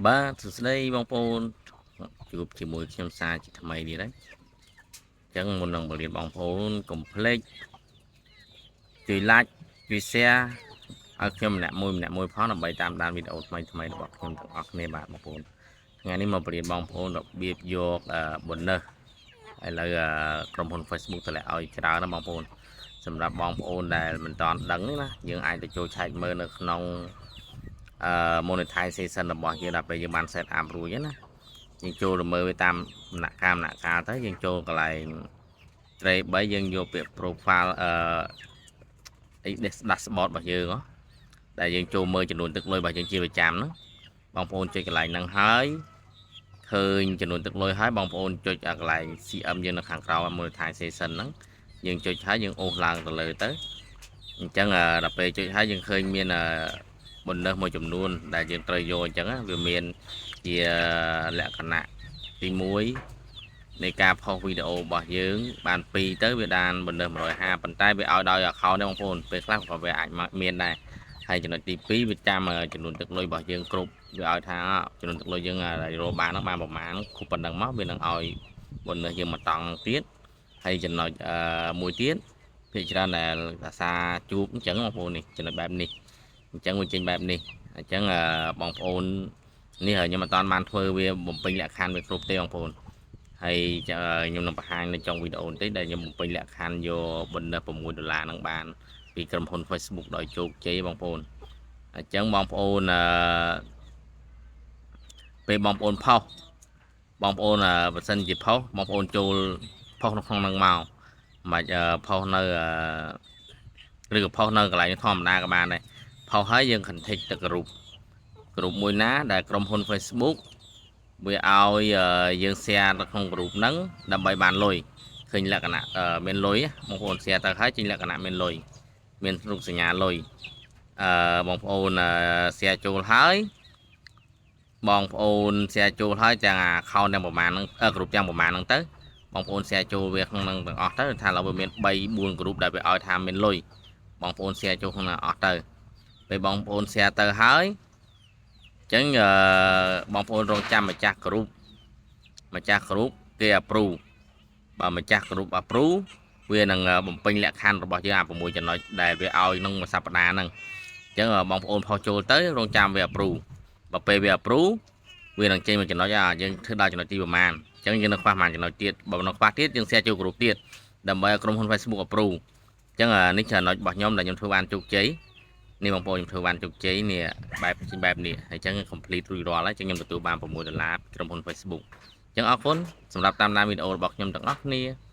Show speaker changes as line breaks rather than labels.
បាទសួស្តីបងប្អូនជួបជាមួយខ្ញុំសាជាថ្មីទៀតហើយអញ្ចឹងមុននឹងបរៀនបងប្អូនកុំភ្លេចជួយ like ជួយ share ឲ្យខ្ញុំម្នាក់មួយម្នាក់មួយផងដើម្បីតាមដានវីដេអូថ្មីថ្មីរបស់ខ្ញុំទាំងអស់គ្នាបាទបងប្អូនថ្ងៃនេះមកបរៀនបងប្អូនរបៀបយក bonus ឥឡូវក្រុមហ៊ុន Facebook តម្លាក់ឲ្យច្រើនណាបងប្អូនសម្រាប់បងប្អូនដែលមិនតាន់ដឹងណាយើងអាចទៅចូលឆែកមើលនៅក្នុងអឺ monetization របស់យើងដល់ពេលយើងបាន set up រួចណាយើងចូលទៅមើលវាតាមដំណាក់កាលដំណាក់កាលទៅយើងចូលកន្លែង tray 3យើងយកពាក្យ profile អី dashboard របស់យើងហ៎ដែលយើងចូលមើលចំនួនទឹកលុយរបស់យើងជាប្រចាំហ្នឹងបងប្អូនចុចកន្លែងហ្នឹងហើយឃើញចំនួនទឹកលុយហើយបងប្អូនចុចអាកន្លែង CM យើងនៅខាងក្រោម monetization ហ្នឹងយើងចុចហើយយើងអូសឡើងទៅលើទៅអញ្ចឹងដល់ពេលចុចហើយយើងឃើញមាន bonus មួយចំនួនដែលយើងត្រូវយកអញ្ចឹងវាមានជាលក្ខណៈទី1នៃការផុសវីដេអូរបស់យើងបាន2ទៅវាបាន bonus 150ប៉ុន្តែវាឲ្យដោយ account ទេបងប្អូនពេលខ្លះក៏វាអាចមានដែរហើយចំណុចទី2វាចាំចំនួនទឹកលុយរបស់យើងគ្រប់វាឲ្យថាចំនួនទឹកលុយយើងដែលរកបានហ្នឹងបានប្រមាណគ្រប់ប៉ុណ្ណឹងមកវានឹងឲ្យ bonus យើងមកតង់ទៀតហើយចំណុចមួយទៀតភាគច្រើនដែលអាសាជួបអញ្ចឹងបងប្អូននេះចំណុចបែបនេះអញ្ចឹងវាចេញបែបនេះអញ្ចឹងបងប្អូននេះខ្ញុំមិនតាន់បានធ្វើវាបំពេញលក្ខខណ្ឌវាគ្រប់ទេបងប្អូនហើយខ្ញុំនឹងបង្ហាញនៅចុងវីដេអូបន្តិចដែលខ្ញុំបំពេញលក្ខខណ្ឌយក bonus 6ដុល្លារហ្នឹងបានពីក្រុមហ៊ុន Facebook ដោយជោគជ័យបងប្អូនអញ្ចឹងបងប្អូនអឺពេលបងប្អូនផុសបងប្អូនបើសិនជាផុសបងប្អូនចូលផុសនៅក្នុងហ្នឹងមកមិនបាច់ផុសនៅឬក៏ផុសនៅកន្លែងធម្មតាក៏បានដែរផុសហើយយើង contact ទៅក្រុមក្រុមមួយណាដែលក្រុមហ៊ុន Facebook វាឲ្យយើង share នៅក្នុងក្រុមហ្នឹងដើម្បីបានលុយឃើញលក្ខណៈមានលុយបងប្អូន share ទៅហើយចេញលក្ខណៈមានលុយមានរូបសញ្ញាលុយអឺបងប្អូន share ចូលហើយបងប្អូន share ចូលហើយទាំង account ទាំងប្រមាណហ្នឹងក្រុមទាំងប្រមាណហ្នឹងទៅបងប្អូន share ចូលវាក្នុងហ្នឹងទាំងអស់ទៅថាឡើយវាមាន3 4ក្រុមដែលវាឲ្យថាមានលុយបងប្អូន share ចូលក្នុងហ្នឹងអស់ទៅពេលបងប្អូន share ទៅហើយអញ្ចឹងអឺបងប្អូនរងចាំម្ចាស់ក្រុមម្ចាស់ក្រុមគេ approve បើម្ចាស់ក្រុម approve វានឹងបំពេញលក្ខខណ្ឌរបស់យើងអា6ចំណុចដែលវាឲ្យក្នុងមួយសប្តាហ៍ហ្នឹងអញ្ចឹងបងប្អូនផុសចូលទៅរងចាំវា approve បើពេលវា approve វានឹងចេញមួយចំណុចអាយើងធ្វើដល់ចំណុចទីប្រមាណអញ្ចឹងយើងនៅខ្វះប្រហែលចំណុចទៀតបើនៅខ្វះទៀតយើង share ចូលក្រុមទៀតដើម្បីឲ្យក្រុមហ៊ុន Facebook approve អញ្ចឹងនេះចំណុចរបស់ខ្ញុំដែលខ្ញុំធ្វើបានជោគជ័យនេះបងប្អូនខ្ញុំធ្វើបានជោគជ័យនេះបែបបែបនេះហើយអញ្ចឹង complete រួចរាល់ហើយអញ្ចឹងខ្ញុំទទួលបាន6ដុល្លារពីក្រុមហ៊ុន Facebook អញ្ចឹងអរគុណសម្រាប់តាមដានវីដេអូរបស់ខ្ញុំទាំងអស់គ្នា។